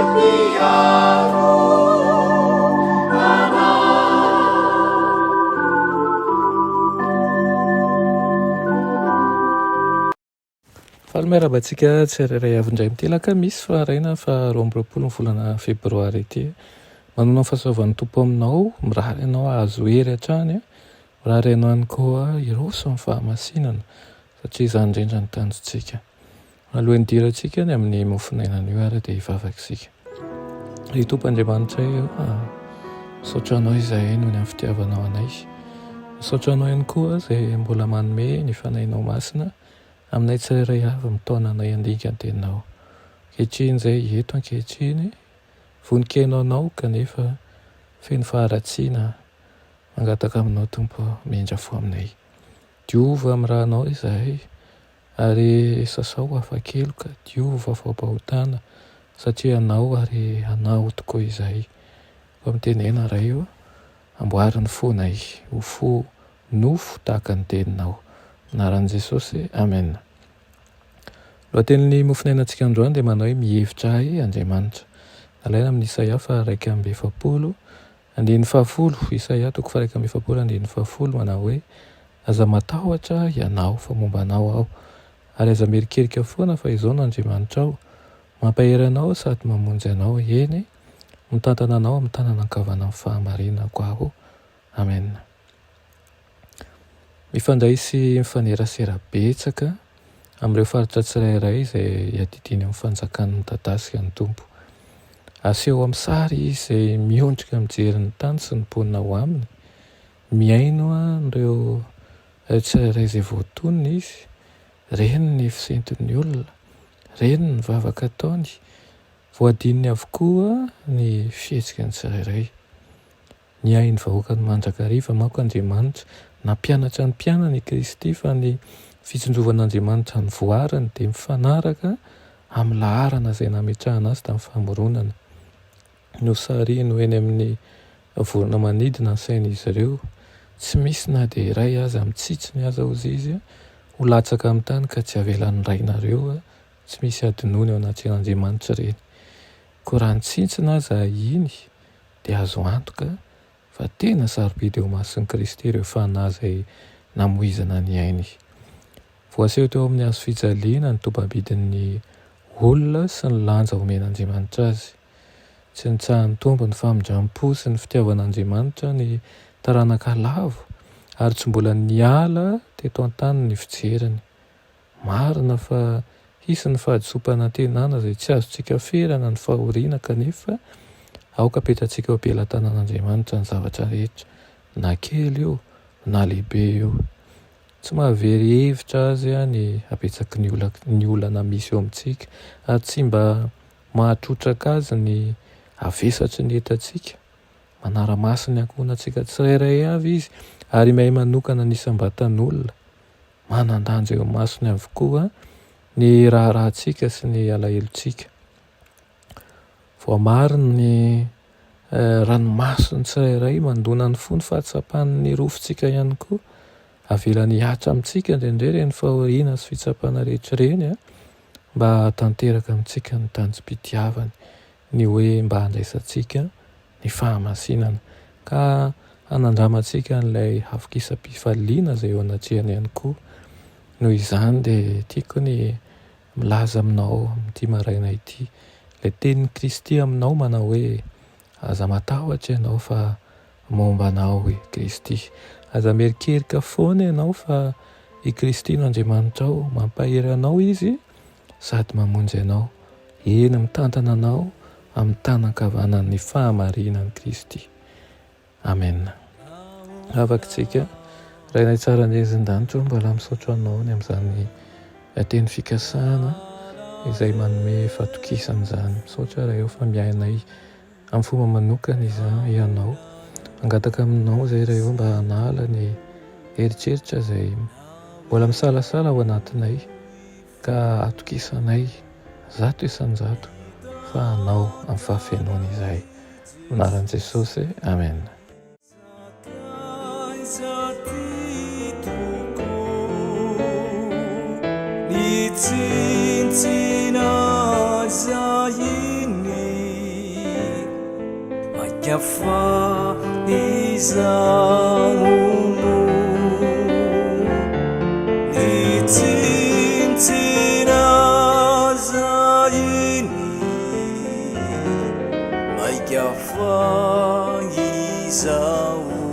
Mpiaro anay. Faly miarahaba antsika tsirairay avy indray amin'ity alakamisy faharaina faha 22 ny volana febroary ity. Manana ny fahasoavan'ny Tompo aminao, mirary anao hahazo hery hatrany, mirary anao ihany koa hiroso amin'ny fahamasinana satria izany indrindra no tanjontsika. Alohan'ny hidirantsika any amin'ny mofon'aina anio ary dia hivavaka isika. Ry Tompo Andriamanitray ô, misaotra Anao izahay noho ny amin'ny fitiavanao anay. Misaotra Anao ihany koa izay mbola manome ny Fanahinao Masina aminay tsirairay avy mitaona anay handinika ny Teninao. Ankehitriny izay eto ankehitriny, vonon-keno Anao kanefa feno faharatsiana, mangataka Aminao Tompo miaindra fo aminay. Diovy amin'ny rànao izahay. Ary sasao afa-keloka, diovy afa-pahotana, satria Anao ary Anao tokoa izahay. Koa mitenena, Ray o, amboary ny fonay ho fo nofo tahaka ny Teninao. Anaran'i Jesosy, Amena. Lohatenin'ny mofonainantsika androany dia manao hoe Mihevitra ahy Andriamanitra. Nalaina amin'ny Isaia faha 41, andininy fahafolo, Isaia toko faha 41, andininy fahafolo, manao hoe, Aza matahotra ianao, fa momba anao Aho, ary aza mierikerika foana, fa Izaho no Andriamanitrao. Mampahery anao Aho sady mamonjy anao, eny, mitantana anao amin'ny tanana ankavanan'ny fahamarinako Aho. Amena. Mifandray sy mifanerasera betsaka amin'ireo faritra tsirairay izay iadidiany amin'ny fanjakany midadasika ny Tompo. Aseho amin'ny sary Izy izay miondrika mijery ny tany sy ny mponina ao aminy, Mihaino an'ireo tsirairay izay voatonona izy, reny ny fisenton'ny olona, reny ny vavaka ataony, voadininy avokoa ny fihetsiky ny tsirairay. Niahy ny vahoakany mandrakariva manko Andriamanitra. Nampianatra ny mpianany i Kristy fa ny fitsinjovan'Andriamanitra ny voariny dia mifanaraka amin'ny laharana izay nametrahana azy tamin'ny famoronana. Nosarihiny ho eny amin'ny vorona manidina ny sain'izy ireo. Tsy misy na dia iray aza mitsitsy ny aza, hozy izy, ho latsaka amin'ny tany ka tsy havelan'ny Rainareo tsy misy hadinoina eo anatrehan'Andriamanitra ireny. Koa raha nitsintsina aza iny, dia azo antoka fa tena sarobidy eo imason'i Kristy ireo fanahy izay namoizana ny ainy. Voaseho teo amin'ny hazo fijaliana ny tombambidin'ny olona sy ny lanja omen'Andriamanitra azy. Tsy nitsaha-nitombo ny famindram-po sy ny fitiavan'Andriamanitra ny taranaka lavo, ary tsy mbola niala teto an-tany ny fijeriny. Marina fa hisy ny fahadisoam-panantenana izay tsy azontsika ferana ny fahoriana kanefa aoka apetratsika eo am-pelatanan'Andriamanitra ny zavatra rehetra, na kely io na lehibe io. Tsy mahavery hevitra azy ny habetsaky ny olana misy eo amintsika ary tsy mba Mahatrotraka azy ny havesatry ny entantsika. Manara-maso ny ankohonantsika tsirairay avy izy ary miahy manokana ny isam-batan'olona. Manan-danja eo imasony avokoa ny raharahantsika sy ny alahelontsika. Voamariny ny ranomason'ny tsirairay, mandona ny fo ny fahatsapan'ny rofintsika ihany koa. Avelany hihatra amintsika indraindray ireny fahoriana sy fitsapana rehetra ireny. Mba hahatanteraka amintsika ny tanjom-pitiavany, ny hoe mba handraisantsika ny fahamasinana, ka hanandramantsika an'ilay havokisam-pifaliana izay eo anatrehany ihany koa. Noho izany dia tiako ny milaza aminao amin'ity maraina ity, ilay tenin'i Kristy aminao manao hoe, Aza matahotra ianao fa momba anao i Kristy. Aza mierikerika foana ianao fa i Kristy no Andriamanitrao, mampahery anao Izy sady mamonjy anao. Eny, mitantana anao amin'ny tanan-kavanan'ny fahamarinan'i Kristy. Amena. Havakitsika, Rainay tsara indrindra an-danitra ô, mbola misaotra Anao ny amin'izany teny fikasana izay manome fatokisana izany. Misaotra Ray ô fa miahy anay amin'ny fomba manokana izany Ianao. Mangataka aminao izay Ray ô mba hanala ny eritreritra izay mbola misalasala ao anatinay ka atokisanay 100% fa Anao amin'ny fahafenoany izahay. Anaran'i Jesosy, Amen. Nitsintsina aza iny. Mainka fa izaho no nitsintsina aza iny. Mainka fa izaho.